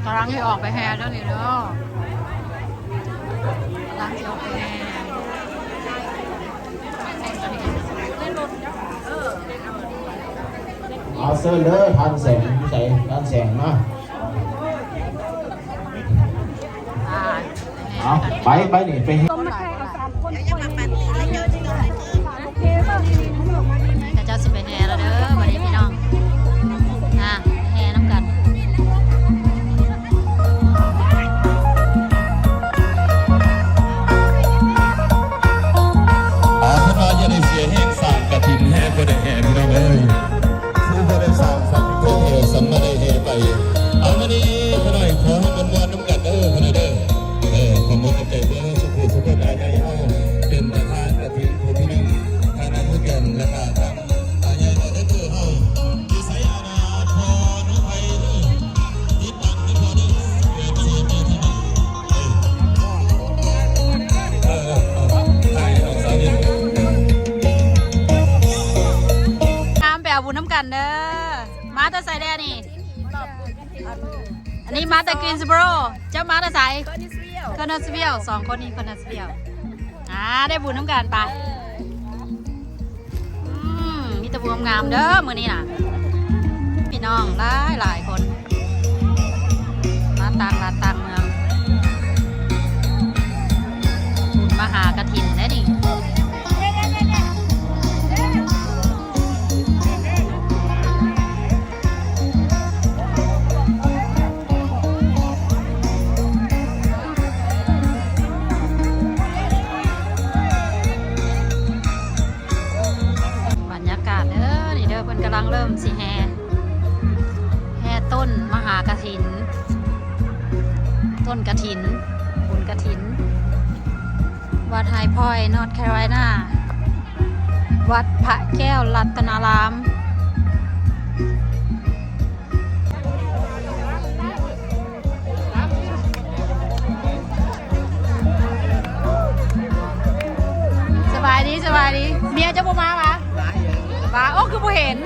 ກຳລັງຊິອອກໄປແຫ່ແລ້ວນີ້ເດີ ກຳລັງຊິອອກໄປແຫ່. ເອົາ ເຊີນເດີ ທ່ານແສງ ຢູ່ໃສ ທ່ານແສງມາ. ເອົາ ໄປ ໄປນີ້ ໄປແຫ່ ເຂົາເຈົ້າຊິໄປແຫ່ແລ້ວເດີ ບັດນີ້ພີ່ນ້ອງ ມາແຫ່ນຳກັນ. ອາ ເພິ່ນວ່າຢ່າໄດ້ເສຍແຮງສ້າງກະຖິນແຫ່ ບໍ່ໄດ້ແຫ່ ພີ່ນ້ອງເອີຍ. ຜູ້ບໍ່ໄດ້ສ້າງສັນເພິ່ນແຫ່ ສຳມາໄດ້ແຫ່ໄປ. ເອົາ ມື້ນີ້ຂ້ານ້ອຍຂໍໃຫ້ມ່ວນໆນຳກັນເດີ ຂ້ານ້ອຍເດີ. ເອີ ຂໍຂອບໃຈເບີດສູ່ຜູ້ສູ່ຄົນ ອາໃຫຍ່ເຮົາເປັນປະທານກະຖິນຜູ້ທີໜຶ່ງ ທາງນຳເພິ່ນກັນ ແລ້ວກະທາງ ອາໃຫຍ່ບໍ່ໄດ້ເຈີເຮົາ ຢູ່ໃສອານາ ພໍ່ນ້ອງໄພເດີ ຕິດຕາມໃຫ້ພໍ່ເດີ ເອີ ໄປເຮັດໃຫ້ທີ່ນີ້ ເອີ ເອີ ເອີ ໄປນ້ອງສາວນີ້ ຕາມໄປເອົາບຸນນຳກັນເດີ. ມາແຕ່ໃສແດ່ນີ້? ອັນນີ້ມາແຕ່ Greensboro. ເຈົ້າມາແຕ່ໃສ? Connellsville. ສອງຄົນນີ້ Connellsville. ອາ ໄດ້ບຸນນຳກັນໄປ. ອືມ ມີແຕ່ຜູ້ງາມໆເດີມື້ນີ້ນະ ພີ່ນ້ອງຫຼາຍໆຄົນ ມາຕ່າງລັດຕ່າງເມືອງ ບຸນມະຫາກະຖິນເດ້ນີ້. ບັນຍາກາດເດີ ນີ້ເດີ ເພິ່ນກຳລັງເລີ່ມຊິແຫ່ ແຫ່ຕົ້ນມະຫາກະຖິນ ຕົ້ນກະຖິນ ບຸນກະຖິນ ວັດ High Point North Carolina ວັດພະແກ້ວລັດຕະນາລາມ. ສະບາຍດີ ສະບາຍດີ. ເມຍເຈົ້າບໍ່ມາຫວາ? ມາ ໂອ້ ຄືບໍ່ເຫັນ.